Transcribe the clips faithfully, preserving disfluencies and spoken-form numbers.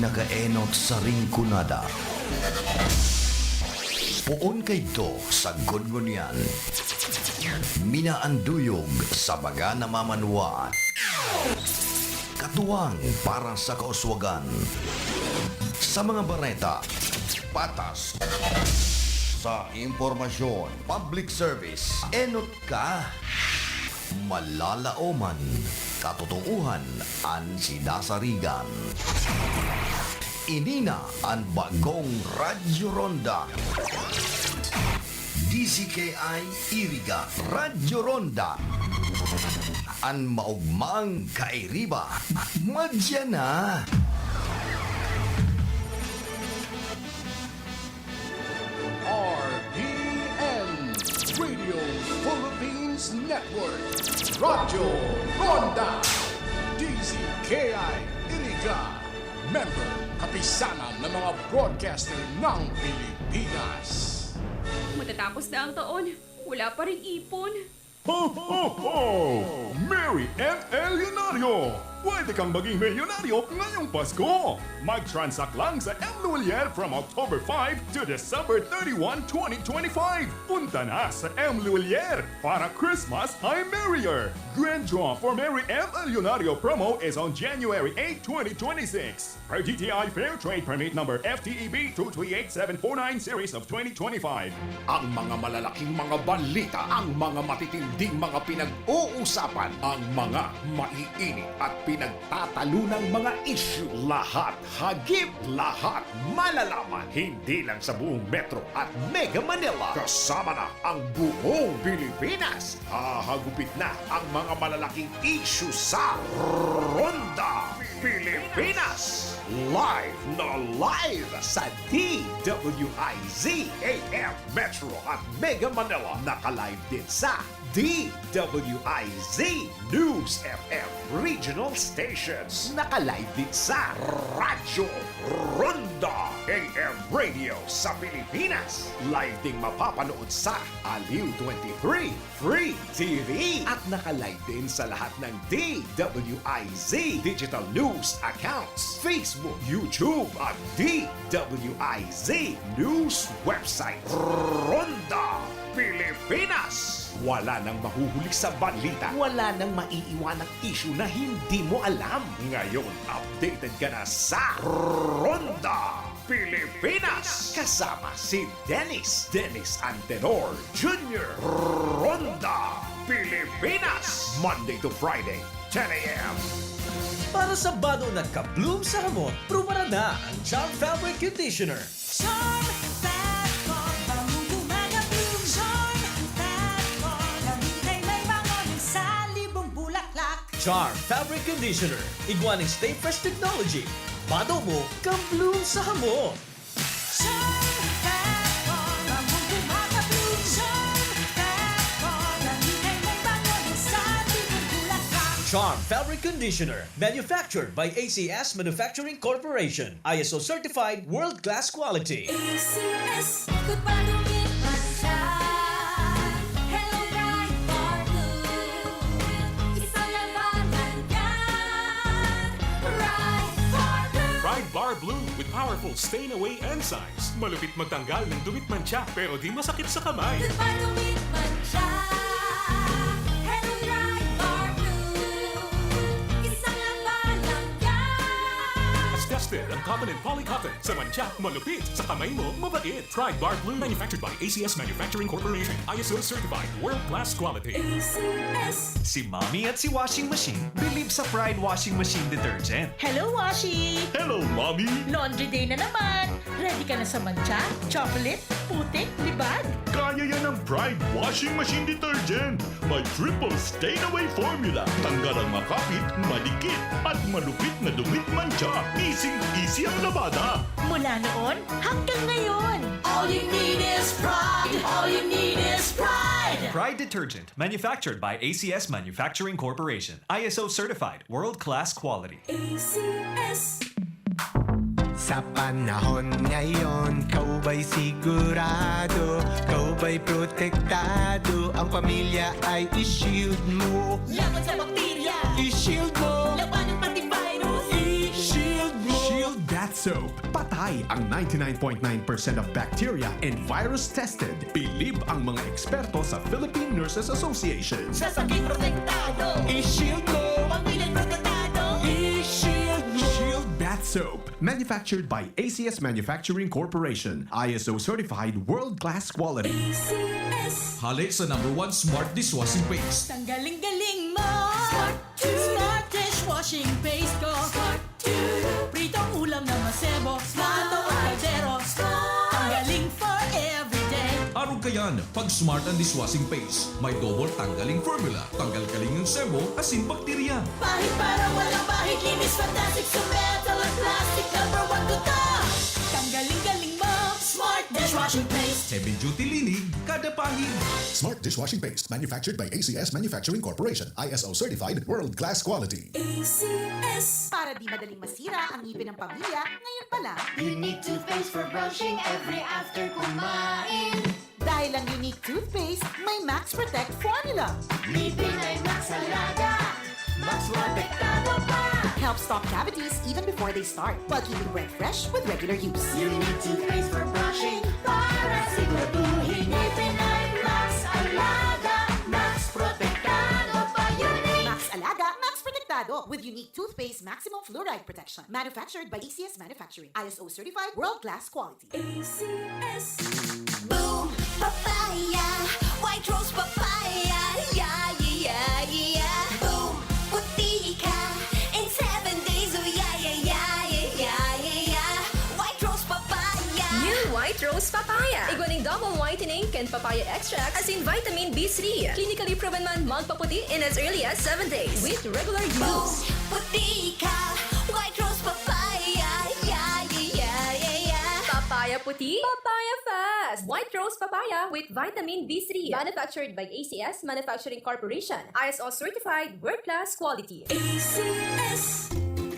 Nakaenot sa Rinconada. Poon kaidto sagkod ngunyan. Minaanduyog sa mga namamanwaan. Katuwang para sa kauswagan. Sa mga bareta, patas. Sa impormasyon, public service, enot ka. Malalaoman, katotoohan an sinasarigan. Ini na an bagong Radyo Ronda. D Z K I Iriga, Radyo Ronda. An maogmang kairiba, madya na. R P N, Radio Philippines Network, Radyo Ronda, D Z K I Iriga, member, kapisanan ng mga broadcaster ng Pilipinas. Matatapos na ang taon, wala pa ring ipon. Ho, ho, ho! Merry and Elyonario! Pwede kang maging milyonaryo ngayong Pasko! Mag-transact lang sa M Luwilier from October five to December thirty-one, twenty twenty-five! Punta na sa M Luwilier para Christmas ay merrier! Grand draw for Merry and Elyonario promo is on January eight, twenty twenty-six. Per D T I Fair Trade Permit Number F T E B two three eight seven four nine series of twenty twenty-five. Ang mga malalaking mga balita, ang mga matitinding mga pinag-uusapan, ang mga maiinit at pinagtatalunang mga isyu, lahat, hagip, lahat, malalaman, hindi lang sa buong Metro at Mega Manila, kasama na ang buong Pilipinas. Hahagupit na ang mga malalaking isyu sa Ronda Pilipinas. Live na live sa D W I Z A M Metro at Mega Manila. Naka-live din sa D W I Z News F M Regional Stations. Naka-live din sa Radyo Ronda A M Radio sa Pilipinas. Live ding mapapanood sa Aliw twenty-three Free T V at naka-live din sa lahat ng D W I Z digital news accounts, Facebook, YouTube at D W I Z news website. Ronda Pilipinas! Wala nang mahuhuli sa balita, wala nang maiiwanang isyu na hindi mo alam. Ngayon, updated ka na sa Ronda Pilipinas! Kasama si Dennis, Dennis Antenor Junior. Ronda Pilipinas, Monday to Friday, ten a.m. Para sa bado na ka-bloom sa hamot, prubaran na ang Charm Fabric Conditioner. Charm Fat Foam, bangong bumaga bloom. Charm Fat Foam, lamig na may bango ng salibong bulaklak. Charm Fabric Conditioner, igwa ning Stay Fresh Technology. Bado mo, ka-bloom sa hamot. Charm Fat Foam, bangong bumaga bloom. Charm Fat Foam, lamig na may bango ng salibong bulaklak. Charm Fabric Conditioner, manufactured by A C S Manufacturing Corporation. I S O certified, world-class quality. A C S, goodbye to me, mantsa. Hello, Pride Bar Blue. Isang labanan yan. Pride Bar Blue. Pride Bar Blue with powerful stain away enzymes. Malupit magtanggal ng dumit mantsa, pero di masakit sa kamay. Goodbye to me, mantsa. Hello, Pride Bar Blue. Isang labanan yan. Mas tested ang Cotton and Poly Cotton. Sa mantsa, malupit. Sa kamay mo, mabait. Pride Bar Blue. Manufactured by A C S Manufacturing Corporation. I S O certified. World class quality. A C S. Si Mommy at si Washing Machine believe sa Pride Washing Machine Detergent. Hello, Washi! Hello, Mommy! Laundry day na naman! Ready ka na sa mantsa, chocolate, putik, libag? Kaya yan ng Pride Washing Machine Detergent. May triple stain away formula. Tanggal ang makapit, madikit, at malupit na dumit mantsa. Easy-easy ang labada. Mula noon hanggang ngayon. All you need is Pride. All you need is Pride. Pride Detergent, manufactured by A C S Manufacturing Corporation. I S O certified, world-class quality. A C S. Sa panahon ngayon, kaw ba'y sigurado? Kaw ba'y protektado? Ang pamilya ay i-shield mo. Laban sa bakterya. I-shield mo. Labanan pati virus. I-shield mo. Shield that Soap. Patay ang ninety-nine point nine percent of bacteria and virus tested. Bilib ang mga eksperto sa Philippine Nurses Association. Sa sakit protektado, i-shield mo. Pamilya protektado, i-shield mo. Shield Bath Soap. Manufactured by A C S Manufacturing Corporation. I S O certified world-class quality. A C S. Hale sa number one smart dishwashing paste. Tanggaling-galing mo. Smart two. Smart dishwashing paste ko. Smart two. Pritong ulam na masebo. Smart ang kaldero. Smart. Tanggaling for everyday. Arog kayan, pag smart ang dishwashing paste, may double tanggaling formula. Tanggal kaling ang sebo, asin bakterya. Pahid para walang bahid. Linis fantastic sa metal at plastic. Number one ko to. Tanggaling-galing mo. Smart dishwashing paste. Heavy duty linig, kada pahid. Smart dishwashing paste, manufactured by A C S Manufacturing Corporation, I S O certified, world-class quality. A C S. Para di madaling masira ang ngipin ng pamilya, ngayon pa lang. Unique toothpaste for brushing every after kumain. Dahil ang Unique Toothpaste may Max Protect Formula. Ngipin ay Max Alaga. Max Protektado pa. Helps stop cavities even before they start, while keeping breath fresh with regular use. Unique toothpaste for brushing para siguraduhin ngipin ay Max Alaga. Max Protektado pa. Unique. Max Alaga, Max Protektado with Unique Toothpaste Maximum Fluoride Protection. Manufactured by A C S Manufacturing. I S O certified, world-class quality. A C S. Boom! Papaya! White Rose Papaya! Yeah, yeah, yeah, yeah! Boom! Puti ka in seven days! Oh, yeah, yeah, yeah, yeah, yeah, yeah! White Rose Papaya! New White Rose Papaya. Igwa ning double whitening kan papaya extract asin vitamin B three. Clinically proven man magpaputi in as early as seven days with regular Boom! use. Puti ka! White Rose Papaya! Yeah, yeah, yeah, yeah, yeah! Papaya puti, papaya fast. White Rose Papaya with vitamin B three. Manufactured by A C S Manufacturing Corporation. I S O certified, world-class quality. A C S.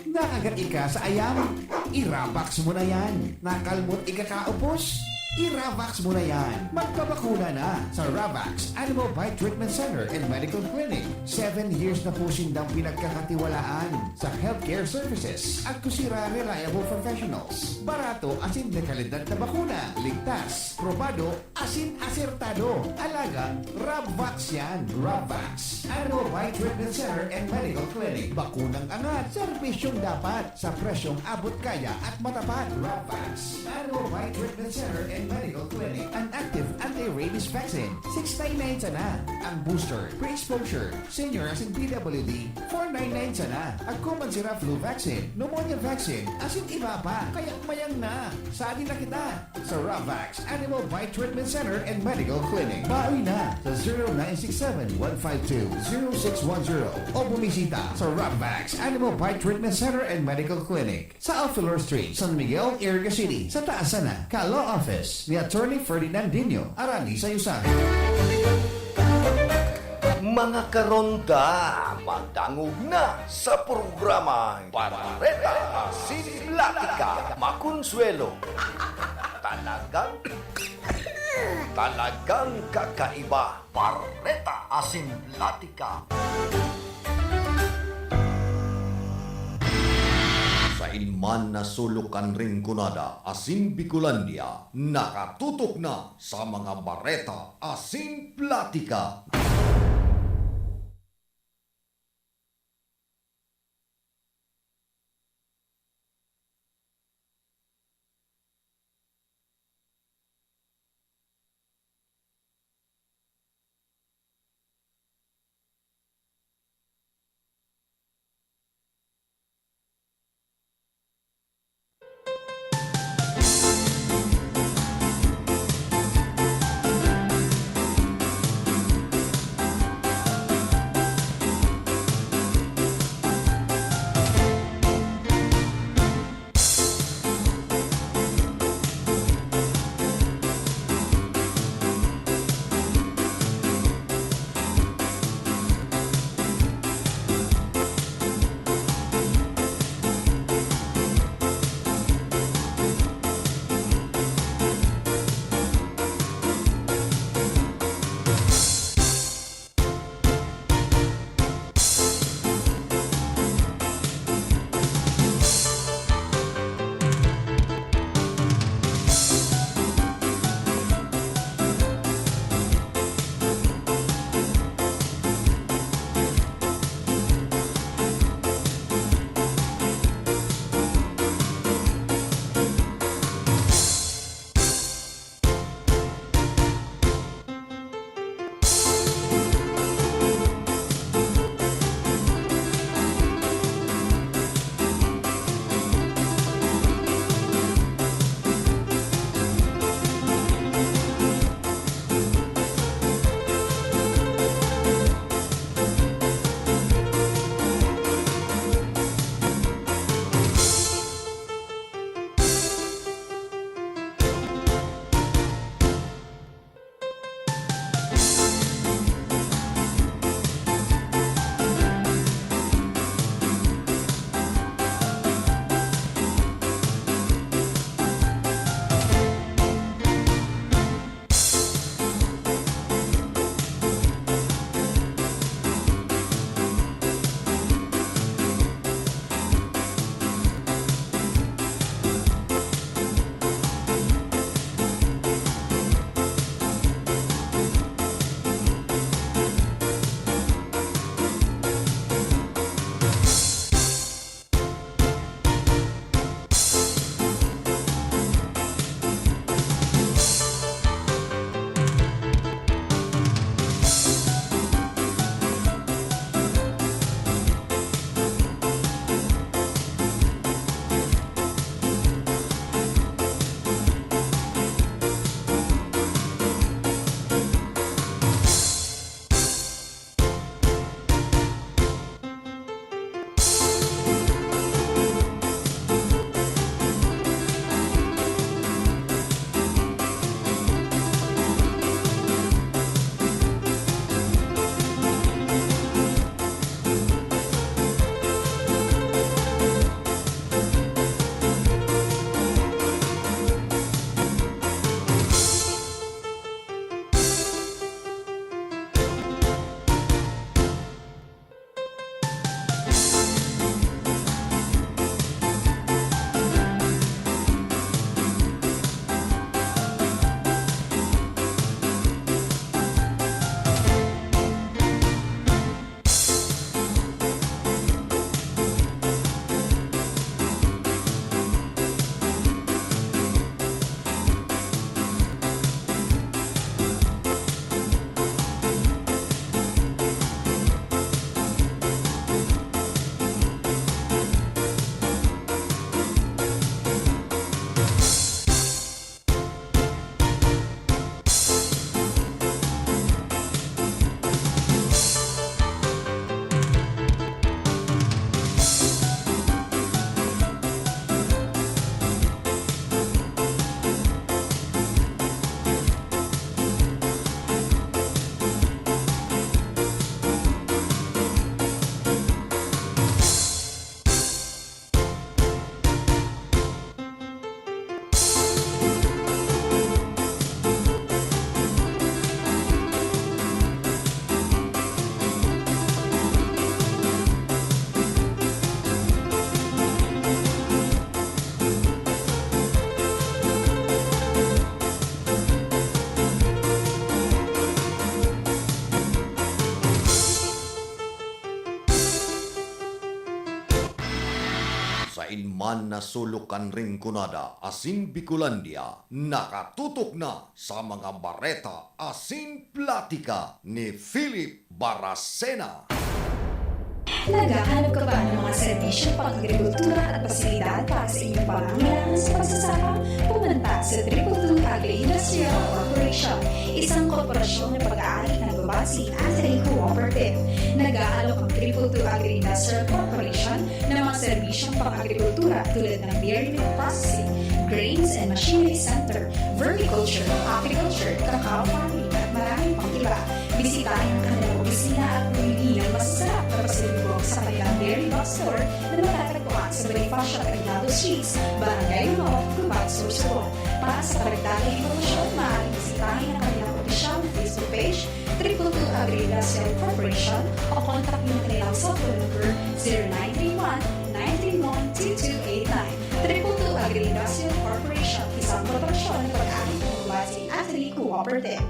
Nakagat ika sa ayam? I-Ravax mo na yan. Nakalmot ika kaupos? I-Ravax mo na yan. Magpabakuna na sa Ravax Animal Bite Treatment Center and Medical Clinic. Seven years na po sindang pinagkakatiwalaan sa healthcare services at kusira reliable professionals. Barato asin de kalidad na bakuna. Ligtas, probado, asin asertado. Alagang Ravax yan. Ravax Animal Bite Treatment Center and Medical Clinic. Bakunang angat, serbisyong dapat, sa presyong abot kaya at matapat. Ravax Animal Bite Treatment Center and Medical Clinic. An active anti-rabies vaccine, six nine nine sana. Ang booster, pre-exposure, senior asin P W D, four nine nine sana. Agko man sira flu vaccine, pneumonia vaccine, asin iba pa. Kaya mayang na, sali na kita sa Ravax Animal Bite Treatment Center and Medical Clinic. Bawi na sa zero nine six seven one five two zero six one zero o bumisita sa Ravax Animal Bite Treatment Center and Medical Clinic sa Alfilor Street, San Miguel, Iriga City, sa taas sana ka Law Office ni Attorney Ferdinand Dino, Arani sa Yusa. Mga karonda, madangog na sa programang Bareta Asin Platika, Makonsuelo. Talagang, talagang kakaiba. Bareta Asin Platika. Sain man na sulok kan Rinconada asin Bicolandia, nakatutok na sa mga bareta asin platika. man na sulok kan Rinconada asin Bicolandia, nakatutok na sa mga bareta asin platika ni Philip Baracena. Naghahanap ka ba ng mga serbisyong pang-agrikultura at pasilidad para sa inyong pangangailangan sa pagsasaka? Pumunta sa Triple Two Agri-Industrial Corporation, isang korporasyong nagbabase ang Anthony Cooperative. Nag-aalok ang Triple Two Agri-Industrial Corporation ng mga serbisyong pang-agrikultura tulad ng dairy milk processing, grains and machinery center, vermiculture, apiculture, cacao farming at marami pang iba. Bisitahin ang kanilang opisina at bumili ng masasarap na pasalubong sa kanilang dairy box store na matatagpuan sa Bonifacio Aguinaldo Street, Barangay Lunao, Gubat, Sorsogon. Para sa karagdagang impormasyon, maaaring bisitahin ang kanilang opisyal na Facebook page, Triple Two Agri-Industrial Corporation, o kontakin ang kanilang cellphone number, zero nine three one, nine three one, two two eight nine. Triple Two Agri-Industrial Corporation, isang korporasyon na pag-aari ng Anthony Cooperative.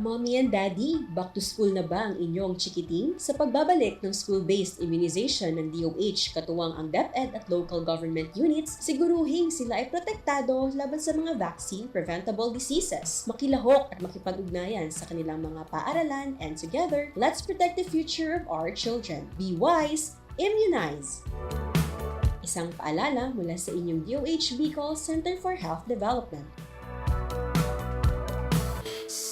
Mommy and Daddy, back to school na ba ang inyong chikiting? Sa pagbabalik ng school-based immunization ng D O H, katuwang ang DepEd at local government units, siguruhing sila ay protektado laban sa mga vaccine-preventable diseases. Makilahok at makipag-ugnayan sa kanilang mga paaralan, and together, let's protect the future of our children. Be wise, immunize! Isang paalala mula sa inyong D O H Bicol Center for Health Development.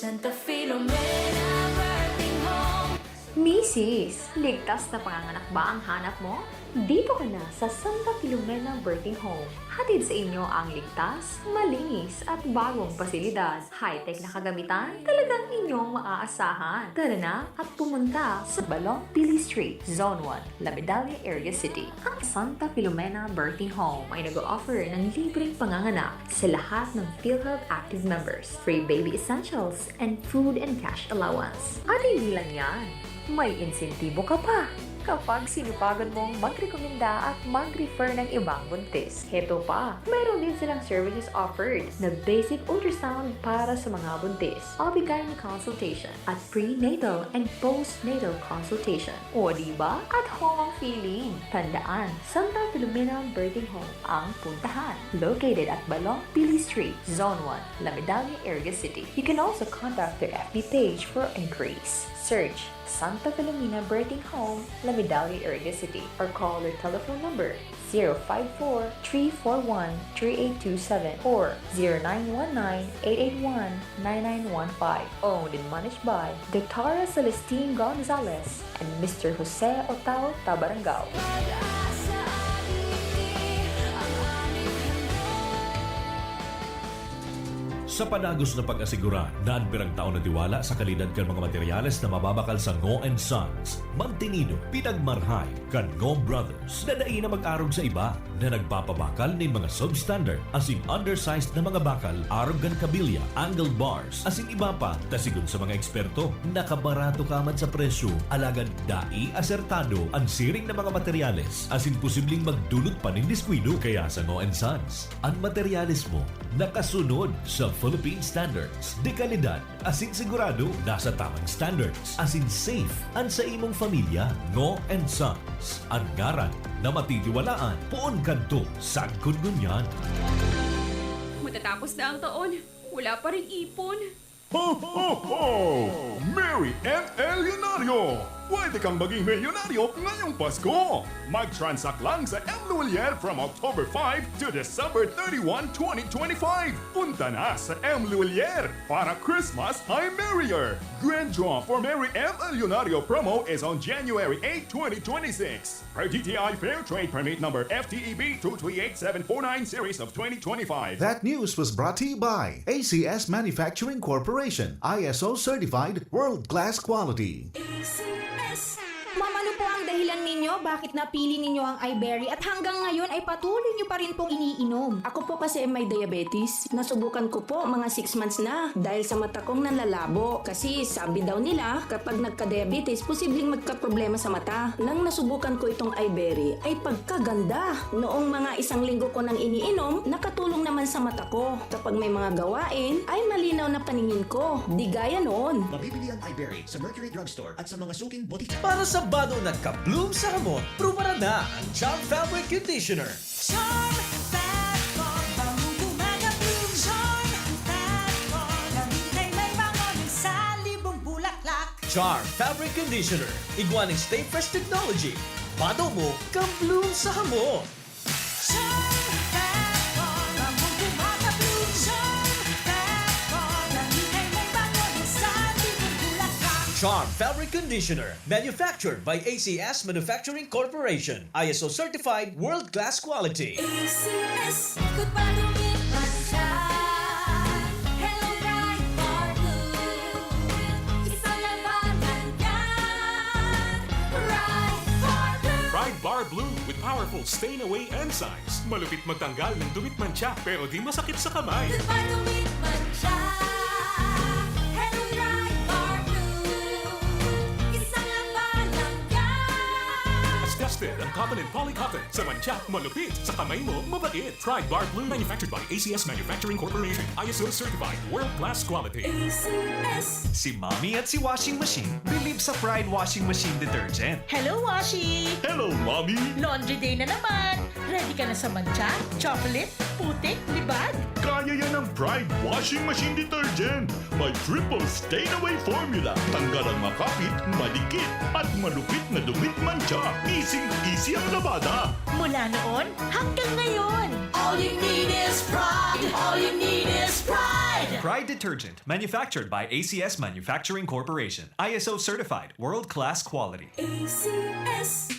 Santa Filomena Birthing Home. Misis, ligtas na panganganak ba ang hanap mo? Dito ka na sa Santa Filomena Birthing Home. Hatid sa inyo ang ligtas, malinis at bagong pasilidad. High-tech na kagamitan, talagang inyong maaasahan. Tara na at pumunta sa Balong Pili Street, Zone one, La Medalla, Area City. Ang Santa Filomena Birthing Home ay nag-o-offer ng libreng panganganak sa lahat ng PhilHealth Active members, free baby essentials, and food and cash allowance. At hindi lang yan, may insentibo ka pa kapag sinupagan mong magrekomenda at mag-refer ng ibang buntis. Heto pa, mayroon din silang services offered na basic ultrasound para sa mga buntis, OB-GYN consultation, at prenatal and postnatal consultation. O di ba? At home ang feeling! Tandaan, Santa Filomena Birthing Home ang puntahan. Located at Balong Pili Street, Zone one, La Medalla, Area City. You can also contact their F B page for inquiries. Search Santa Filomena Birthing Home, La Medalla, Area City, or call their telephone number zero five four, three four one, three eight two seven or zero nine one nine, eight eight one, nine nine one five. Owned and managed by Doctora Celestine Gonzalez and Mister Jose Otao Tabarangao. Sa padagos na pag-asigurar na an pirang taon na tiwala sa kalidad kan mga materyales na mababakal sa Ngo and Sons, mantinido, pinagmarhay kan Ngo Brothers na dai na mag-arog sa iba na nagpapabakal nin mga substandard asin undersized na mga bakal arog kan kabilya, angled bars, asin iba pa, ta sigon sa mga eksperto, nakabarato ka man sa presyo, alagad dai asertado an siring na mga materyales asin posibleng magdulot pa nin diskuido. Kaya sa Ngo and Sons, an materyales mo nakasunod sa Philippine Standards de Calidad asin sigurado nasa tamang standards asin safe an sa imong pamilya. Ngo and Sons, an ngaran na matitiwalaan poon kadto sagkod ngunyan. Matatapos na ang taon, wala pa ring ipon. Ho, ho, ho! Merry M L Leonario! Pwede kang maging milyonaryo ngayong Pasko! Mag-transact lang sa M Luwilier from October five to December thirty-one, twenty twenty-five! Punta na sa M Luwilier para Christmas ay merrier! Grand Draw for Merry M L Leonario promo is on January eight, twenty twenty-six. Per D T I Fair Trade Permit Number F T E B two three eight seven four nine Series of twenty twenty-five. That news was brought to you by A C S Manufacturing Corporation, I S O certified, world-class quality. Ma'am, ano po ang dahilan ninyo bakit napili ninyo ang iBerry at hanggang ngayon ay patuloy nyo pa rin pong iniinom? Ako po kasi may diabetes. Nasubukan ko po mga six months na dahil sa mata kong nanlalabo. Kasi sabi daw nila kapag nagka-diabetes, posibleng magkaproblema sa mata. Nang nasubukan ko itong iBerry, ay pagkaganda! Noong mga isang linggo ko nang iniinom, nakatulong naman sa mata ko kapag may mga gawain, ay malinaw na paningin ko. Di gaya noon. Mabibili ang iBerry sa Mercury Drugstore at sa mga suking botika. Para sa bado na kape Bloom sa hamot, prubaran na ang Charm Fabric Conditioner. Charm Fat Foam, bangong gumagabloom. Charm Fat Foam, damit ay may bango ng salibong bulaklak. Charm Fabric Conditioner, igwa ning Stay Fresh Technology. Bato mo, ka-bloom sa hamot. Charm Fat Foam, bangong gumagabloom. Charm Fat Foam, damit ay may bango ng salibong bulaklak. Charm Fabric Conditioner, manufactured by A C S Manufacturing Corporation. I S O certified, world-class quality. A C S, good pa dumit mantsa. Hello, Pride Bar Blue. Isang labanan yan. Pride Bar Blue. Pride Bar Blue with powerful stain away enzymes. Malupit magtanggal ng dumit mantsa, pero di masakit sa kamay. Good pa dumit mantsa. Hello, Pride Bar Blue. Isang labanan yan. Disgusted ang cotton and poly cotton. Sa mantsa, malupit. Sa kamay mo, mabait. Pride Bar Blue. Manufactured by A C S Manufacturing Corporation. I S O certified. World class quality. A C S. Si Mommy at si Washing Machine bilib sa Pride Washing Machine Detergent. Hello, Washi! Hello, Mommy! Laundry day na naman! Ready ka na sa mantsa, chocolate, putik, libag? Kaya yan ng Pride Washing Machine Detergent! May triple stain away formula. Tanggal ang makapit, madikit, at malupit na dumit mantsa. Easy-easy ang labada. Mula noon hanggang ngayon. All you need is Pride. All you need is Pride. Pride Detergent, manufactured by A C S Manufacturing Corporation. I S O certified, world-class quality. A C S.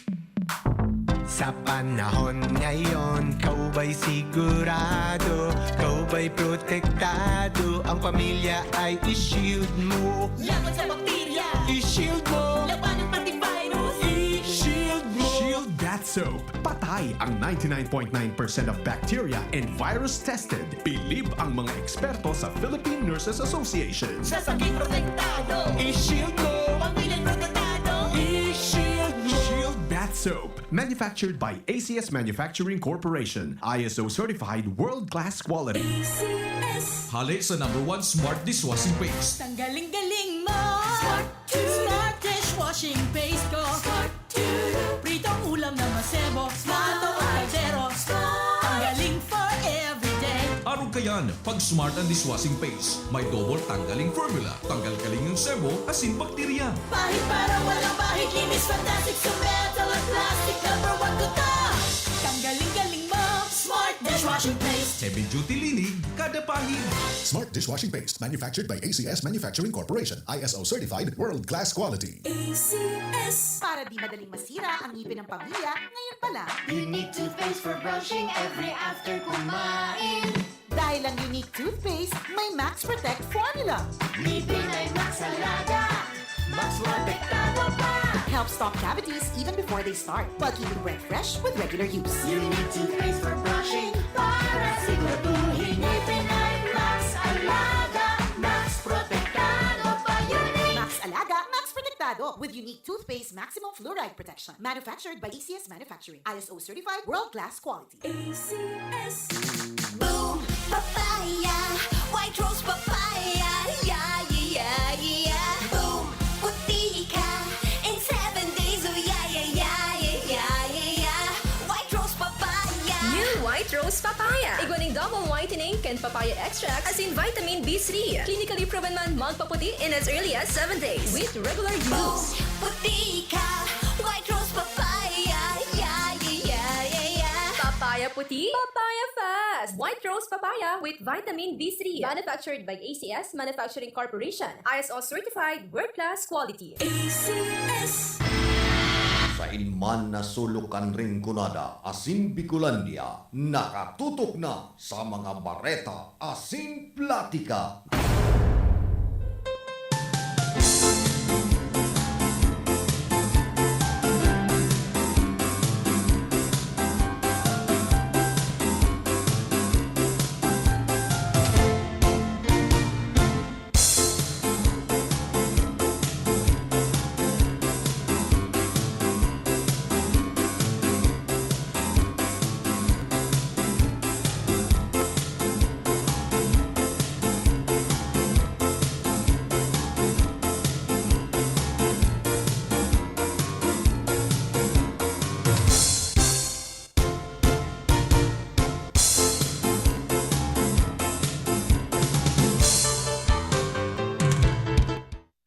Sa panahon ngayon, ikaw ba'y sigurado? Ikaw ba'y protektado? Ang pamilya ay i-shield mo. Laban sa bakterya. I-shield mo. Labanan pati virus. I-shield mo. Shield Bath Soap. Patay ang ninety-nine point nine percent of bacteria and virus tested. Bilib ang mga eksperto sa Philippine Nurses Association. Sa sakit protektado. I-shield mo. Pamilyang protektado. I-shield mo. Shield Bath Soap. Manufactured by A C S Manufacturing Corporation. I S O certified world-class quality. A C S. Hale sa number one smart dishwashing paste. Tanggaling-galing mo. Smart. Smart dishwashing paste ko. Smart. Pritong ulam na masebo. Smart. Bato o kaldero. Smart. Tanggaling for everyday. Arog kayan, pag Smart ang dishwashing paste. May double tanggaling formula. Tanggal galing ang sebo, asin bakterya. Pahid para walang bahid. Linis fantastic sa metal at plastic. Number one ko to. Tanggaling-galing mo. Smart dishwashing paste. Heavy duty linig, kada pahid. Smart dishwashing paste. Manufactured by A C S Manufacturing Corporation. I S O certified, world class quality. A C S. Para di madaling masira ang ngipin ng pamilya, ngayon pa lang. Unique toothpaste for brushing every after kumain. Dahil ang Unique Toothpaste may Max Protect Formula. Ngipin ay Max Alaga, Max Protektado pa. Helps stop cavities even before they start, while keeping breath fresh with regular use. Unique Toothpaste for brushing, para siguraduhin ngipin ay Max Alaga, Max Protektado pa. Unique. Max Alaga, Max Protektado, with Unique Toothpaste Maximum Fluoride Protection. Manufactured by A C S Manufacturing. I S O certified, world-class quality. A C S. Boom! Papaya! White Rose Papaya! Yeah, yeah, yeah, yeah! Boom! Puti ka in seven days! Oh, yeah, yeah, yeah, yeah, yeah, yeah, yeah! White Rose Papaya! New White Rose Papaya! Igwa ning double whitening kan papaya extract asin vitamin B three. Clinically proven man magpaputi in as early as seven days with regular use. Boom! Puti ka! White Rose Papaya! Yeah, yeah, yeah, yeah, yeah! Papaya puti, papaya fast! White Rose Papaya with vitamin B three. Manufactured by A C S Manufacturing Corporation. I S O certified, world class quality. A C S. Sain man na sulok kan Rinconada asin Bicolandia, nakatutok na sa mga bareta asin platika.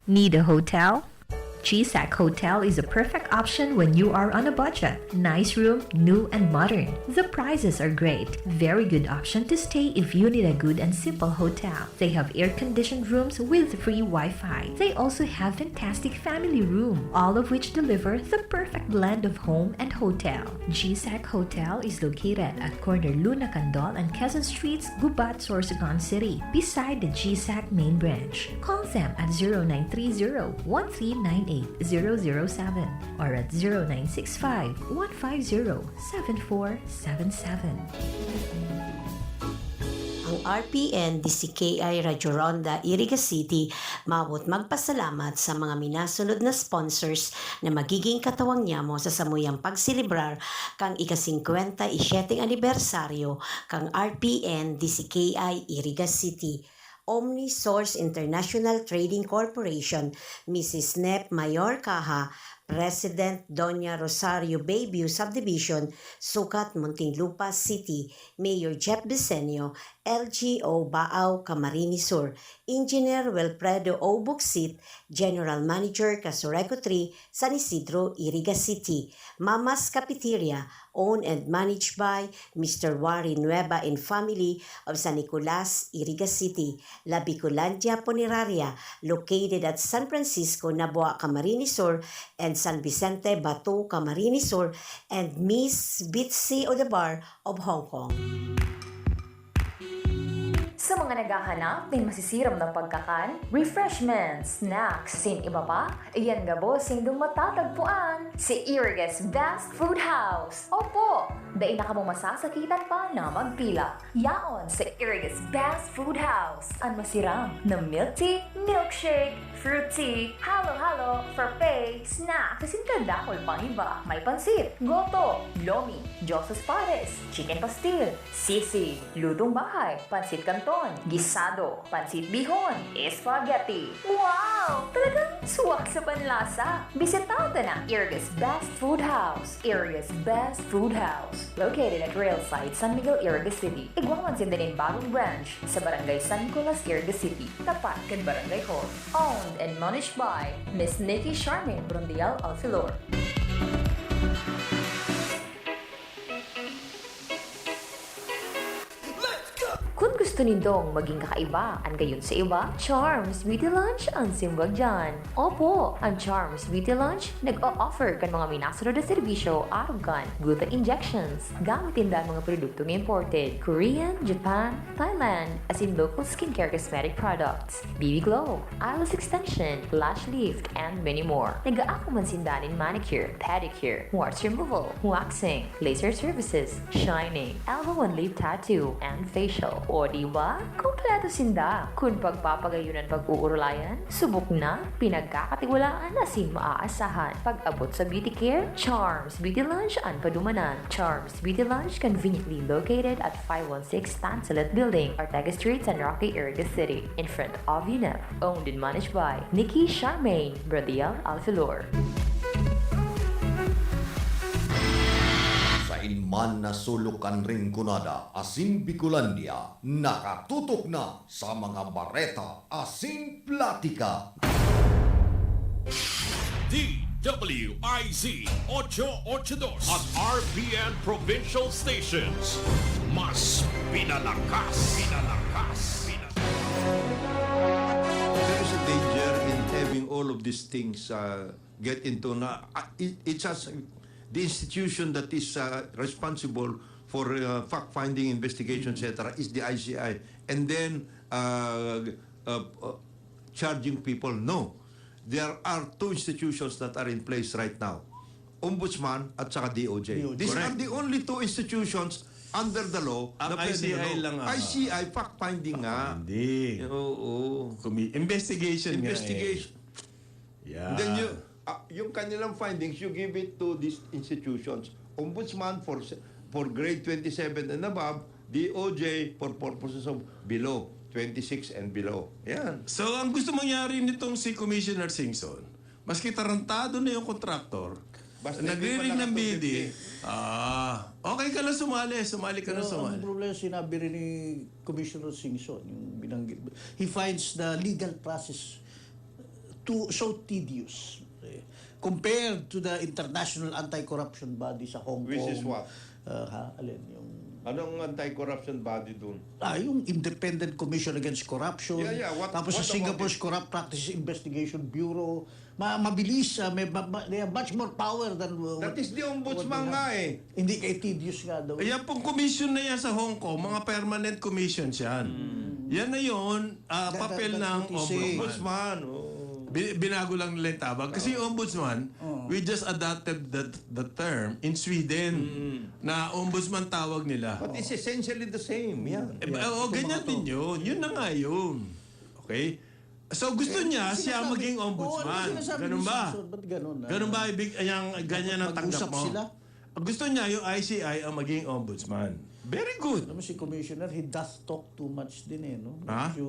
Need a hotel? G SAC Hotel is a perfect option when you are on a budget. Nice room, new and modern. The prices are great. Very good option to stay if you need a good and simple hotel. They have air-conditioned rooms with free Wi-Fi. They also have fantastic family room, all of which deliver the perfect blend of home and hotel. G SAC Hotel is located at corner Luna Candol and Quezon Streets, Gubat, Sorsogon City, beside the G SAC main branch. Call them at zero nine three zero, one three nine eight, zero zero seven or at zero nine six five, one five zero, seven four seven seven. Ang R P N D C K I Radyo Ronda, Iriga City, mawot magpasalamat sa mga minasunod na sponsors na magiging katawang nyamo sa samuyang pagselebrar kan ika-singkwenta y siyete anibersaryo kan R P N D C K I Iriga City. Omni Source International Trading Corporation, Misis Nep Mayor Caja, President Doña Rosario Bayview Subdivision, sukat Muntinlupa City, Mayor Jeff Bisenio, L G U Baao, Camarines Sur, Engineer Wilfredo O. Bucsit, General Manager, Casureco three, San Isidro, Iriga City, Mama's Cafeteria, owned and managed by Mister Wari Nueva and family of San Nicolas, Iriga City, La Bicolandia Funeraria, located at San Francisco, Nabua, Camarines Sur, and San Vicente, Bato, Camarines Sur, and Miss Bitsy Odabar of Hong Kong. Sa mga naghahanap nin masisiram na pagkakan, refreshments, snacks, asin iba pa, iyan gabos indong matatagpuan sa Iriga's Best Food House. Opo, dai na kamo masasakitan pa na magpila. Yaon sa Iriga's Best Food House an masiram na milk tea, milkshake, fruit tea, halo-halo, frappe, snacks, asin kadakul pang iba. May pansit, goto, lomi, Diosas Pares, chicken pastil, sisig, lutong bahay, pansit canton, gisado, pansit bihon, spaghetti. Wow! Talagang swak sa panlasa! Bisita ta na Iriga's Best Food House. Iriga's Best Food House, located at Rail Site, San Miguel, Iriga City. Igwa man sinda nin bagong branch sa Barangay San Nicolas, Iriga City, tapat kan Barangay Hall. Owned and managed by Miss Nikki Charmaine Brondial Alfilor. Kun gusto nindong maging kakaiba an gayon sa iba, Charms Beauty Lounge an simbag diyan. Opo, an Charms Beauty Lounge nag-o-offer kan mga minasunod na serbisyo arog kan gluta injections. Gamit ninda an mga produktong imported, Korean, Japan, Thailand, asin local skincare cosmetic products, B B Glow, eyelash extension, lash lift, and many more. Nag-aako man sinda nin manicure, pedicure, warts removal, waxing, laser services, shining, elbow and lip tattoo, and facial. O, di ba? Kompleto sinda. Kun pagpapagayon an pag-uurulayan, subok na, pinagkakatiwalaan asin maaasahan. Pag-abot sa beauty care, Charms Beauty Lounge an padumanan. Charms Beauty Lounge, conveniently located at five one six Tansulit Building, Ortega Street, San Roque, Iriga City, in front of UNEP. Owned and managed by Nikki Charmaine Bradiel Alfilor. Sain man na sulok kan Rinconada asin Bicolandia, nakatutok na sa mga bareta asin platika. D W I Z ocho ocho dos at R P N Provincial Stations. Mas pinalakas, pinalakas, pinalakas. There is a danger in having all of these things, uh, get into na, uh, it, it's as the institution that is, uh, responsible for, uh, fact-finding, investigation, et cetera, is the I C I. And then, uh, uh, uh, charging people. No. There are two institutions that are in place right now, Ombudsman at saka D O J. D O J. These are the only two institutions under the law na pwede, ano. Ang I C I lang, ah. I C I, fact-finding nga. Hindi. Oo. Kumi-, investigation nga eh. Investigation. Yeah. Then you, ah, yung kanilang findings, you give it to these institutions. Ombudsman for se-, for grade twenty-seven and above, D O J for purposes of below, twenty-six and below. Yan. So, ang gusto mangyari nitong si Commissioner Singson, maski tarantado na yung contractor, basta hindi pa naka-two fifty. Nagre-ring ng bidding, ah, okay ka lang sumali, sumali ka lang sumali. Pero ang problema, sinabi rin ni Commissioner Singson, yung binanggit, he finds the legal process too, so tedious, eh, compared to the international anti-corruption body sa Hong Which Kong. Is what? Uh, ha? Alin yung... Anong anti-corruption body dun? Ah, yung Independent Commission Against Corruption. Yeah, yeah. What- Tapos what sa Singapore's about Corrupt Practices Investigation Bureau. Ma- mabilis, ah, may, ma- ma- they have much more power than uh, That what- is the ombudsman what they nga have. Eh. Hindi kay tedious nga daw. Ayan pong commission na yan sa Hong Kong, mga permanent commission yan. Yan na yun, ah, That- papel that- ng that's what he say. ombudsman. Ombudsman. Oh. Bi- binago lang nila yung tawag. Kasi yung ombudsman, we just adopted the, the term in Sweden na ombudsman tawag nila. But it's essentially the same. Yan. Eh, Yeah, oh, itong ganyan mga to. din yun. Yun na nga yun. Okay? So gusto Eh, niya ano siya sinasabi? maging Oo, ano ombudsman. Sinasabi Ganun ni ba? Sison? Ba't ganun? Ganun ba ibig, yung ganyan ang tanggap Mag-usap mo? Sila? Gusto niya yung I C I ang maging ombudsman. Very good. Alam mo si Commissioner, he doth talk too much din eh, no? Ha? Medyo,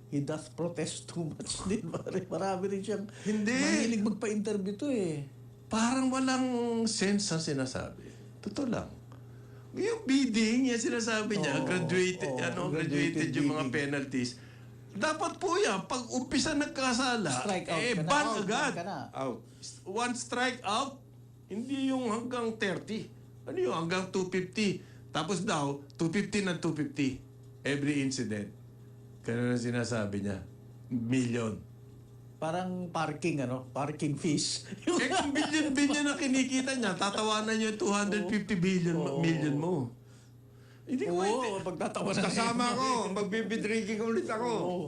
he doth protest too much din, pare. Marami rin siyang Hindi. Mahilig magpa-interview to eh. Parang walang sense ang sinasabi. Totoo lang. Yung bidding, yan sinasabi niya, Oo, graduated, oo, ano, graduated graduated yung mga bidding. Penalties. Dapat po yan, pag umpisa nagkasala, Strike out eh, ka na. ban Out, agad. ban ka na. Out. One strike out, hindi yung hanggang thirty. Ano yung hanggang two fifty? Tapos daw, two fifty ng two fifty. Every incident. Ganun ang sinasabi niya. Million. Parang parking, ano? Parking fees. Eh kung billion-billion na kinikita niya, tatawanan niyo two hundred fifty billion Oo. million mo. Hindi ko Oo, maintindihan. pagtatawanan. Kasama ko, magbibidrigging ulit ako. Oo.